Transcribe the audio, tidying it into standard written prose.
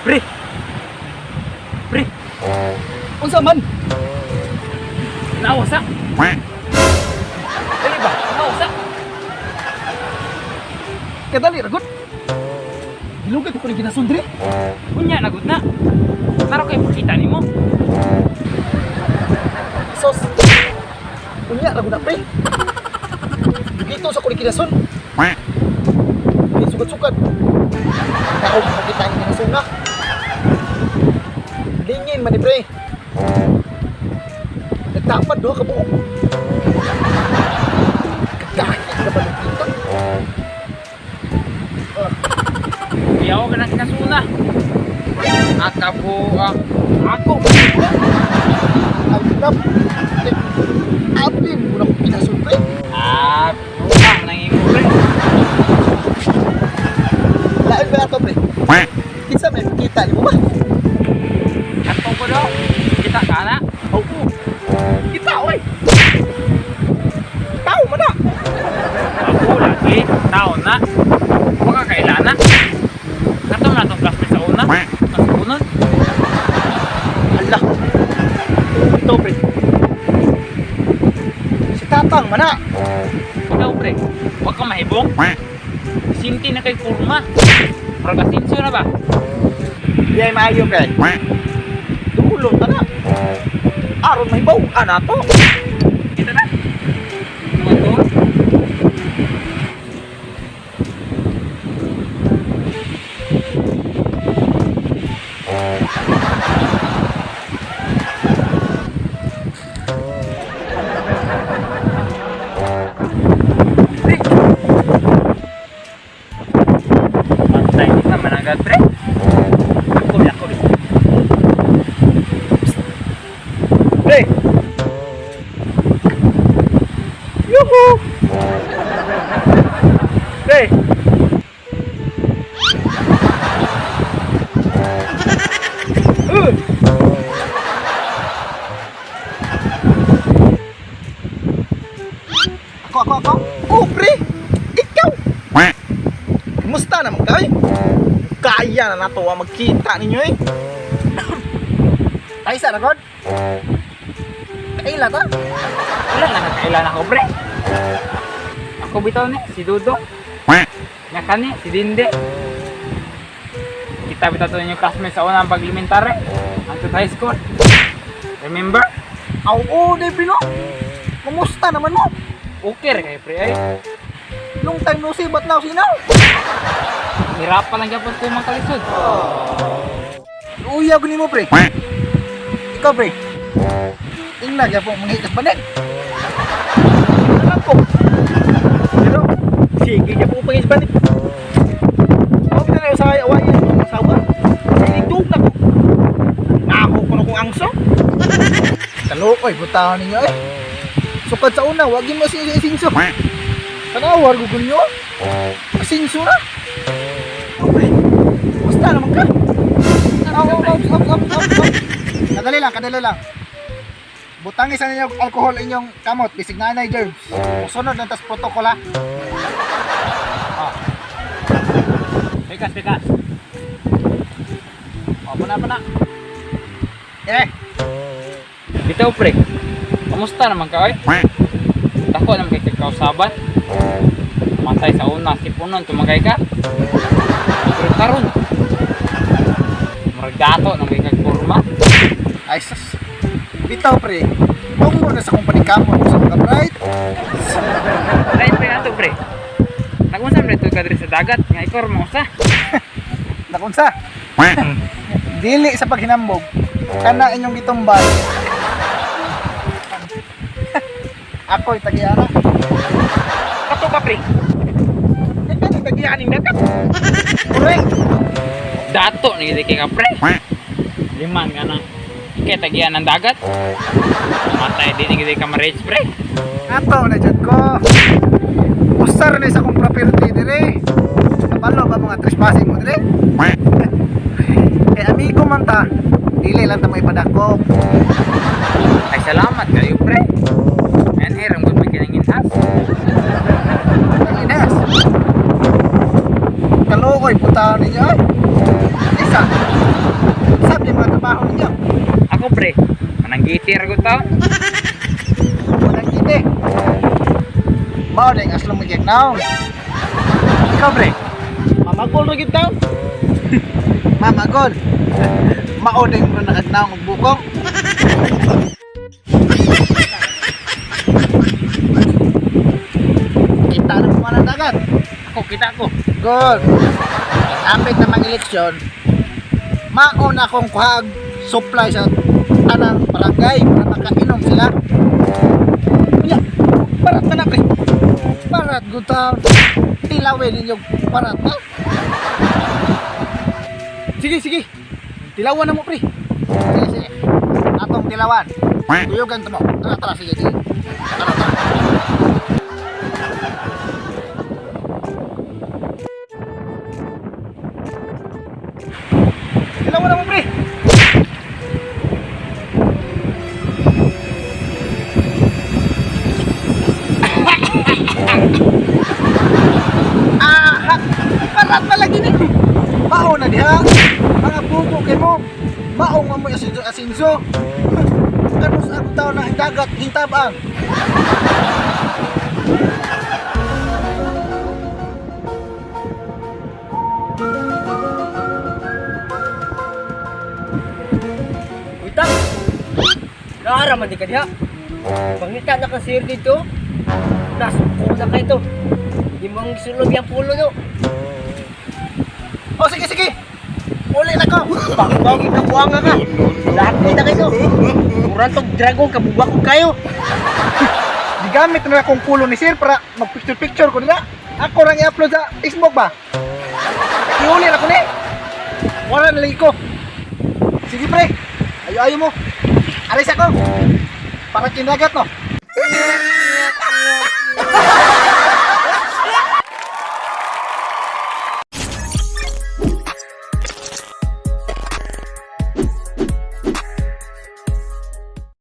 Pre! Pre! Unsa man? Nawa sa! Dali ba? Nawa sa! Kadali ragot. Gilugay ko ni ginasundri. Unya, nagot na! Taro kay pakita nimo. Sos. Unya ragot na pre. Dugito sa ko ni ginasun. Ay, sukat-sukat. Ako makita ni ginasun na. Lingin man ni pre. Nagtapad duha ka buok. Kagahit ka ba dito? Iyaw ka ng kinasuna. Akabuang ako. Ang nap. Apin mo na kong ginasun pre. Ah, buang nang imo pre. Lain ba ato pre? Kinsa may kita ni mo ba? Katong ko daw. Kita ka na. Oo. Kita oy. Tao man na. Ako lagi. Taon na. Baka kailan na. Katong na tong classmate sa una. Mas unod. Ala. Ito pre. Si Tatang man na. Ikaw pre. Huwag ka mahibong. Sinti na kay kurma. Murag asinso na ba? Di ay maayo pre. Dulo ta na. Aron mahibaw ana to. Kita na. Mga to. Pre! Pantay di ka managad, pre. Ako, ako. Pre. Yuhu. Pre. Ako, ako, ako. Oh, pre. Ikaw. Kumusta naman kayo? Kaya na nato ang magkita ninyo eh. Ay, sa ragod? Kaila ta? Wala na kakailan ako, pre. Ako bitaw ni, si Dudong. Nya kani, si Dinde. Kita bitaw to inyong classmate sa unang paglimentary. Hangtod high school. Remember? Aw, oo, di pre no? Kumusta naman mo? Okay ra kay pre ay. Long time no see, but now see now. Hirapan lang gyapon ko mang kalisod. Uyag ni mo, pre. Ikaw, pre. Ingna gyapon manghikas panig. Alam ko. Pero, sige gyapon pangis panig. Huwag na lang sa awayan ng asawa. Sa ilitog na ko. Ako ko na kong angso. Kalokoy, butahan ninyo eh. Sukad sa una, wag mo siya isinso. Tanawar, gugol nyo. Asinso na. Oh, pre. Basta naman ka. Aw, aw, aw, aw, aw, aw, aw. Kadali lang, kadali lang. Butangin sa ninyo alcohol inyong kamot, bisig na anay germs. Sunod na tas protocol ha. Ah, Pikas, pikas. O, puna, puna. eh, Bitaw pre. Kamusta naman ka oy? Dako naman kay kausaban. Matay sa una si punon tumagay ka. Pero karon murag dato nang kay kag kurma. Ay sus. Bitaw pre. Tungkol na sa kong panikamot sa mga bright. Right pre ato pre. Nagunsa man dito ka diri sa dagat nga ikaw ra mo usa. Nakunsa. Dili sa paghinambog. Kana inyong gitumbay. Ako'y tagiara. Kato ka pre. Ikaw ang tagiara ning dagat. Correct. Dato ni gid kay ka pre. Liman nga na. Kaya tagian ng dagat. Matay, di na ka ma-reach, pre. Ato na jud ko. Usar ni sa akong property dire. Kabalo ba mga trespassing mo dire? Eh amigo man ta, dili lang ta mo ipadakop. Ay, salamat kayo, pre. Ayan, hiram gud may kinanginhas. Ang inas. Kaluoy putaon ninyo ay. Isa. Sabi mga trabaho ninyo. Ako, pre. Mananggitir ko taon. Walang kiti. Mao na yung aslong magyag naon. Ikaw pre, Mamagol ra gyud taon. Mama Gol. Mao na yung mura nakagnaong og bukong. Kita na mo ng dagat. Ako, kita ko. Gol. Kapit na mga eleksyon, mao na akong kuhag supply sa tanang barangay para makainom sila. Unya, parat na na pre. Parat gutaw. Tilawin ninyo parat na. Sige, sige. Tilawan na mo pre. Sige, sige. Atong tilawan. Tuyugan to mo. Tara, tara, sige, sige. Tara, tara. Tilawan na mo pre. Ah, parat pala gini. Mao na diha. Mga buko kay mo. Mao nga mo asinso asinso. Kanus ang tao na ang dagat hintabang. Uy, tang! Naara man di ka diha. Pangita na ka sir dito. Nasuko na kayo to. Di mong sulog yung pulo no. Oh, sige, sige. Uli na ko. Bakit ka buwanga ka? Lahat kita kayo. Murang tog dragon kabuwa ko kayo. Gigamit na akong pulo ni sir para mag-picture picture ko nila. Ako rang i-upload sa Facebook ba? Iuli na ko ni. Wala na lagi ko. Sige pre. Ayo-ayo mo. Aris ako. Para kindagat no.